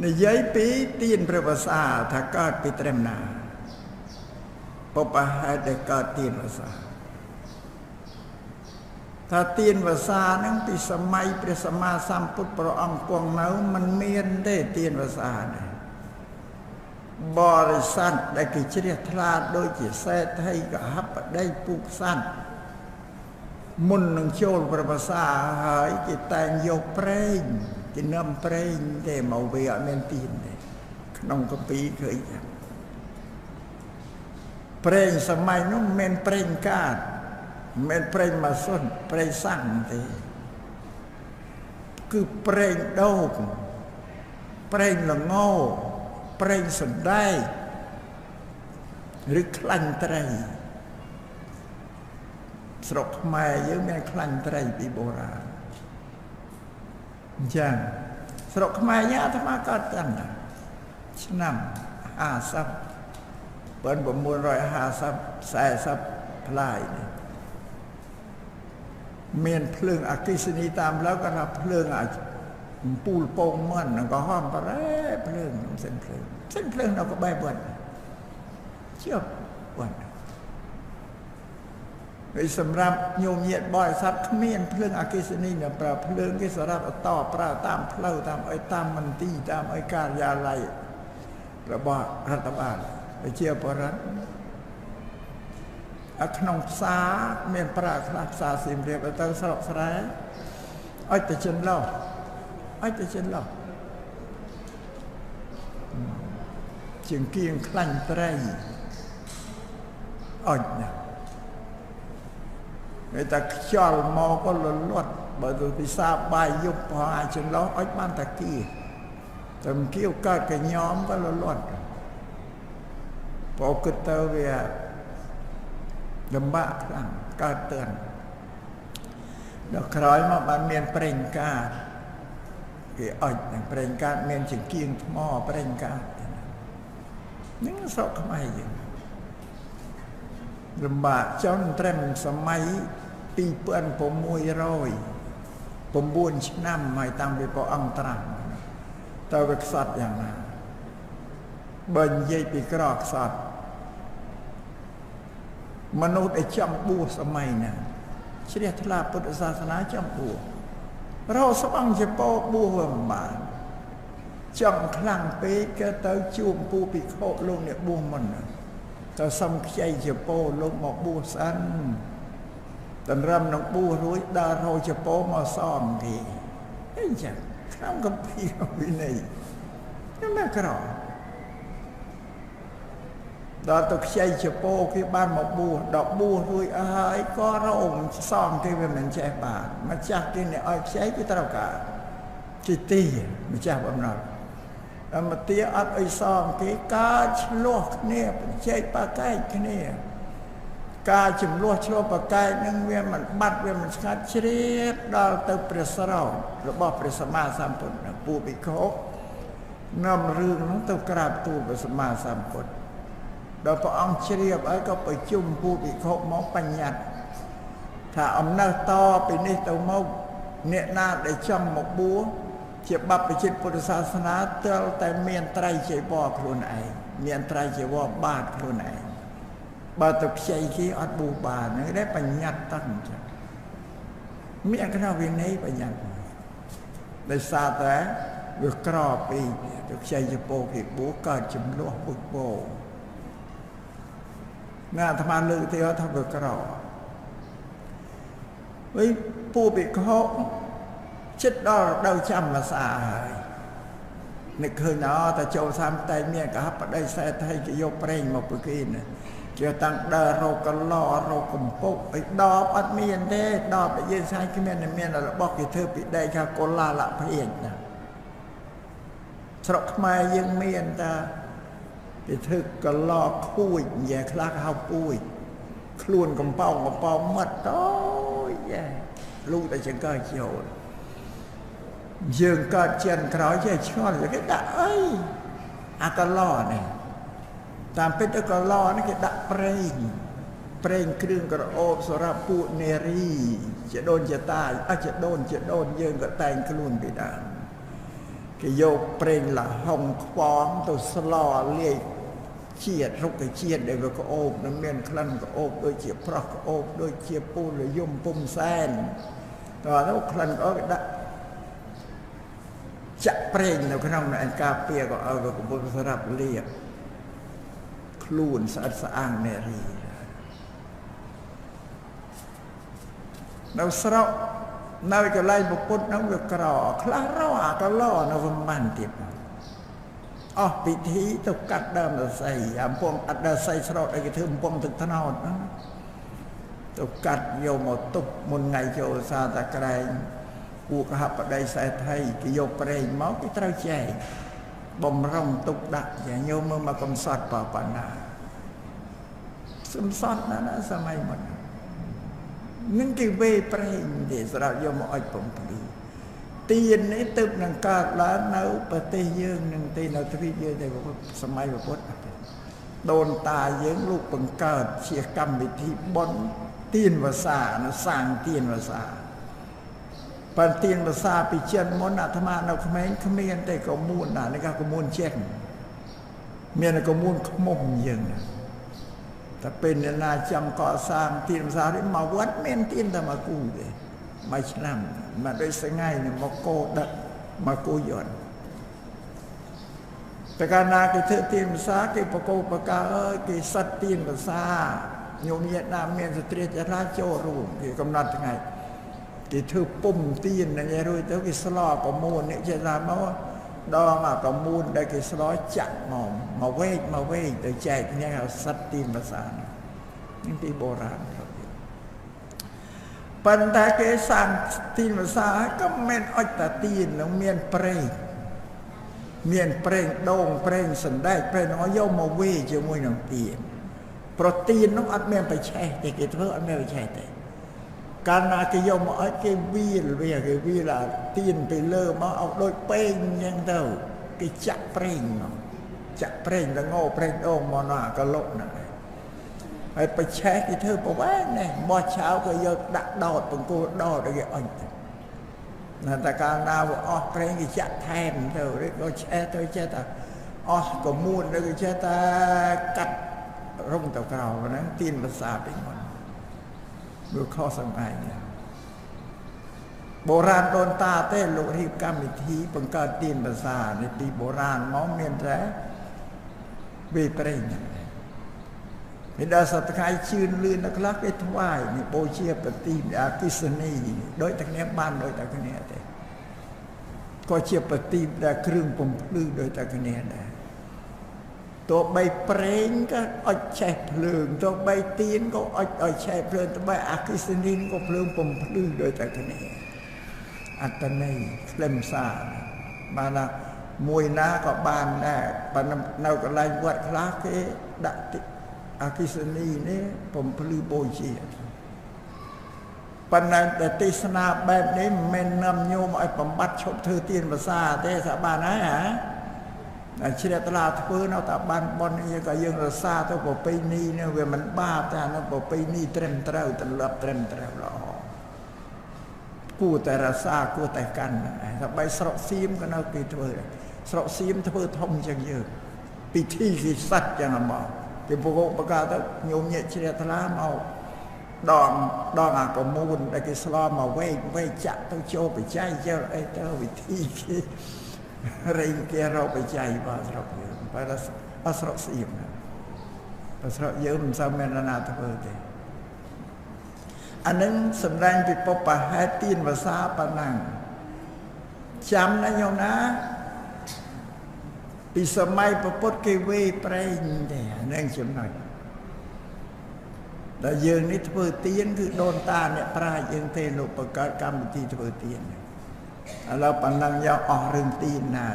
និយាយពីទានព្រះវស្សាថាកើតពីត្រឹមណាបុព្វហេតុដែលកើតទានវស្សាថាទានវស្សាហ្នឹងពីសម័យព្រះសម្មាសម្ពុទ្ធព្រះអង្គគង់នៅមិនមានទេទានវស្សានេះបរិស័ទដែលគេជ្រះថ្លាដូចជាសេដ្ឋីកហបតីពុកស័ព្ទមុននឹងចូលព្រះវស្សាហើយគេតែងយកប្រេងគេនាំប្រេងទេមកវាអត់មានទានទេក្នុងកាពីឃើញចឹងប្រេងសម័យនោះមិនមែនប្រេងកាតមិនមែនប្រេងម៉ាស៊ុនប្រេងសាំងទេគឺប្រេងដូងប្រេងល្ងប្រេងសណ្ដែកឬខ្លាញ់ត្រីស្រុកខ្មែរយើងមានខ្លាញ់ត្រីពីបុរាណអញ្ចឹងស្រុកខ្មែរយើងអាត្មាកើតតាំងឆ្នាំ50 1950 40ផ្លាយនេះមានភ្លើងអគ្គិសនីតាមផ្លូវក៏ថាភ្លើងអំពូលពងមិននឹងក៏ហមប្រែភ្លើងសិនភ្លើងសិនភ្លើងនៅក្បែរវត្តជាប់វត្តហើយសម្រាប់ញោមញាតបរិស័ទគ្មានភ្លើងអគ្គិសនីនៅប្រើភ្លើងគេសម្រាប់អតប្រើតាមផ្លូវតាមអីតាមមន្ទីរតាមអីការិយាល័យរបស់រដ្ឋបាលប្រជាពលរដ្ឋក្នុងផ្សារមានប្រើខ្លះផ្សារសៀមរាបទៅស្រុកស្រែអុចទៅចិនឡោះអុចទៅចិនឡោះជាងគៀងខ្លាញ់ត្រីអុចណាគេតែខ្យល់មកក៏លលត់បើទៅពិសាបាយយប់ផងអាចន្លោះអុចបានតាគៀតែគៀវកើតកញោមក៏លលត់បើគិតទៅវាលំបាកខ្លាំងកើតទឿនដល់ក្រោយមកបានមានប្រេងកាតគេអុចនឹងប្រេងកាតមានចង្គៀងថ្មប្រេងកាតហ្នឹងស្រុកខ្មែរយើងលំបាកចុងត្រឹមសម័យ2609ឆ្នាំហើយតាំងពីព្រះអង្គត្រាស់តើវាខ្សត់យ៉ាងណាបើនិយាយពីក្រខ្សត់មនុស្សដែលចង់បួសសម័យណាជ្រះថ្លាពុទ្ធសាសនាចង់បួសរកស្បង់ជាពោបួសវាមិនបានចង់ខ្លាំងពេកគេទៅជួបពូភិក្ខុលោកអ្នកបួសមុនទៅសុំខ្ចីជាពោលោកមកបួសសិនតម្រឹមនឹងបួសរួចដើររកជាពោមកសមគេអីចឹងក្នុងគម្ពីរវិន័យខ្ញុំមិនក្រដល់ទៅខ្ចីជាពោគេបានមកបួសដល់បួសរួចអស់ហើយក៏រោមសមគេវាមិនចេះបានម្ចាស់គេអ្នកឲ្យខ្ចីគេត្រូវការជាទីម្ចាស់បំណុលអមទាអត់អីសមគេកើតឆ្លោះគ្នាប្រជែកប៉ាកែកគ្នាការចំនួនឆ្លោះប៉ាកែកនឹងវាមិនបាត់វាមិនស្ងាត់ជ្រាបដល់ទៅព្រះស្រោតរបស់ព្រះសម្មាសម្ពុទ្ធពួកភិក្ខុនាំរឿងនោះទៅក្រាបទូលព្រះសម្មាសម្ពុទ្ធដល់ព្រះអង្គជ្រាបហើយក៏ប្រជុំពួកភិក្ខុមកបញ្ញត្តិថាអំណះតពីនេះទៅមកអ្នកណាដែលចង់មកបួសជាបព្វជិតពុទ្ធសាសនាត្រូវតែមានត្រៃចីវរខ្លួនឯងមានត្រៃចីវរបាតខ្លួនឯងបើទៅខ្ចីគេអត់បួសបានហ្នឹងដែរបញ្ញត្តិតាំងចឹងមានក្នុងវិន័យបញ្ញត្តិដោយសារតែវាក្រពេកទៅខ្ចីចពោគេបួសកើតចំនួនបុកពោណាអាត្មាលើកទីថាវាក្រវិញពួកភិក្ខុចិត្តដល់រដូវចាំវស្សាហើយនឹកឃើញអតែចូលសាមតែមានកហបតីសេដ្ឋីគេយកប្រេងមកពីគេណាជាតាំងដើររកកឡរកកំពុកអីដបអត់មានទេដបដែលយើងស្អែកគ្មានមានរបស់គេធ្វើពីដែកថាកុលាលភាជណាស្រុកខ្មែរយើងមានតាគេធ្វើកឡខួចនិយាយខ្លះគេហៅពួយខ្លួនកំប៉ោងកំប៉ោងមាត់តូចយ៉ាលូតែចង្កឹះចូលយើងកើតចិនក្រោយចេះឆ្ងល់គេដាក់អីអាកឡនេះតាមពិតទៅកឡនេះគេដាក់ប្រេងប្រេងគ្រឿងក្រអូបសម្រាប់ពួកនារីជាដូនជាតាអស់ជាដូនជាដូនយើងក៏តែងខ្លួនពីដើម គេយកប្រេងលហុងខ្វងទៅស្លលាយជាតិរុក្ខជាតិដែលវាក្អូបនឹងមានក្លិនក្អូបដូចជាប្រោះក្អូបដូចជាពូលយំពុំសែនតើនោះក្លិនក្អូបគេដាក់ចាក់ប្រេងនៅក្នុងឯការពារក៏ឲ្យវាកំពុងសម្រាប់លាបខ្លួនស្អិតស្អាងនារីនៅស្រុកនៅកន្លែងពុទ្ធហ្នឹងវាក្រខ្លះរកអាកឡនៅប្រហែលទៀតអស់ពិធីទៅកាត់ដើមសរសៃអាពងអត់ដើមសរសៃស្រោតឲ្យគេធ្វើកំពង់ទឹកត្នោតហ្នឹងទៅកាត់យកមកទុកមុនថ្ងៃចូលសាតាក្រែងពួកកហបតីសេដ្ឋីគេយកប្រេងមកគេត្រូវចែកបំរុងទុកដាក់ចាញោមមើលមកកំសត់ប៉ុណ្ណាសំសត់ណាស់ណាសម័យមុននឹងគេវេប្រេងទេសម្រាប់យកមកអុជបំភ្លឺទៀននេះទើបនឹងកើតឡើងនៅប្រទេសយើងនឹងទេនៅទ្វីបយើងទេសម័យពុទ្ធដូនតាយើងលោកបង្កើតជាកម្មវិធីបុណ្យទៀនវសានៅសាងទៀនវសាប៉ុន្តែទៀនវសាពីចិនមុនអាត្មានៅក្មេងគ្មានទេក៏មួនណានេះក៏មួនចិនមានក៏មួនខ្មុំយើងណាតែពេលអ្នកណាចង់កសាងទៀនវសានេះមកវត្តមានទៀនតែមកគូទេមួយឆ្នាំមកដូចសងៃនេះមកគោដឹកមកគោយន្តតែកាលណាគេធ្វើទៀនវសាគេបកោបកាអើយគេសិតទៀនវសាញោមញាតិណាមានស្ត្រីចរាចូលរួមគេកំណត់ថ្ងៃគេធ្វើពុំទៀនហ្នឹងឯងរួចទៅគេស្លកមួននេះចេះថាមកដងអាកមួនដែលគេស្លចាក់មកមកវែកមកវែកទៅចែកគ្នាឲ្យសិតទៀនវសានេះពីបុរាណប៉ុន្តែគេសាងទៀនវសាក៏មិនអុចតាទៀននឹងមានប្រេងមានប្រេងដូងប្រេងសណ្ដែកប្រេងនោះយកមកវេជាមួយនឹងទៀនប្រទៀននោះអត់មានបច្ឆេះទេគេធ្វើអត់មានបច្ឆេះទេកាលណាគេយកមកឲ្យគេវាលវាគេវាលអាទៀនពីលើមកឲ្យដូចពេងអញ្ចឹងទៅគេចាក់ប្រេងមកចាក់ប្រេងល្ងប្រេងដូងមកណាកលុកហ្នឹងហើយបច្ឆេះគេធ្វើប្រវែងនេះបោះឆៅក៏យកដាក់ដោតបង្គោលដោតឲ្យគេអុញទៅណាតែកាលណាវាអស់ប្រេងគេចាក់ថែមទៅឬក៏ឆេះទៅចេះតែអស់កមួនឬក៏ចេះតែកាត់រងទៅក្រៅហ្នឹងទៀនភាសាពីមុនវាខុសសម័យនេះបុរាណដូនតាទេលោករៀបកម្មវិធីបង្កើតទៀនភាសានេះពីបុរាណមកមានតែវាប្រេងមានដល់សប្តាហ៍ជឿនលឿនដល់ខ្លះគេថ្វាយនេះបូជាប្រទីបអគិសនីដូចតែគ្នាបានដូចតែគ្នាទេក៏ជាប្រទីបដែលគ្រឿងបំភ្លឺដូចតែគ្នាដែរទោះបីប្រេងក៏អុចឆេះភ្លើងទោះបីទៀនក៏អុចឲ្យឆេះភ្លើងទោះបីអគិសនីក៏ភ្លើងបំភ្លឺដូចតែគ្នាអត្តន័យខ្លឹមសារបានថាមួយណាក៏បានដែរប៉ុន្តែនៅកន្លែងវត្តខ្លះគេដាក់អគិសនីនេះបំភ្លឺបូជាប៉ុន្តែដែលទេសនាបែបនេះមិនមែននាំញោមឲ្យបំបត្តិឈប់ធ្វើទានភាសាទេថាបានហើយហ៎តែជ្រះថ្លាធ្វើនៅតែបានបុណ្យនេះក៏យើងរក្សាទៅប្រពៃណីនេះវាមិនបាបតែនៅប្រពៃណីត្រឹមត្រូវទម្លាប់ត្រឹមត្រូវល្អគួរតែរក្សាគួរតែកាន់តែបីស្រុកសៀមក៏នៅគេធ្វើស្រុកសៀមធ្វើធំជាងយើងពិធីគេសัตว์ចឹងហ្មងគេបកបកាទៅញោមញាក់ជ្រះថ្លាមកដងដងអាកមួនដែលគេស្លមកវែកវែកចាក់ទៅចូលបច្ច័យចូលអីទៅវិធីគេរែងគេរកបច្ច័យបាទស្រុកយើងបើអត់ស្រុកសៀមបើស្រុកយើងមិនសូវមានណាធ្វើទេអានឹងសម្ដែងពីបុព្វហេតុទានវសាប៉ុណ្ណឹងចាំណាញោមណាពីសម័យពុទ្ធគេវេប្រេងទេអានឹងចំណុចដែលយើងនេះធ្វើទានគឺដូនតាអ្នកប្រាជ្ញយើងទេលោកបង្កើតកម្មវិធីធ្វើទានឥឡូវប៉ុណ្ណឹងយកអស់រឿងទានណា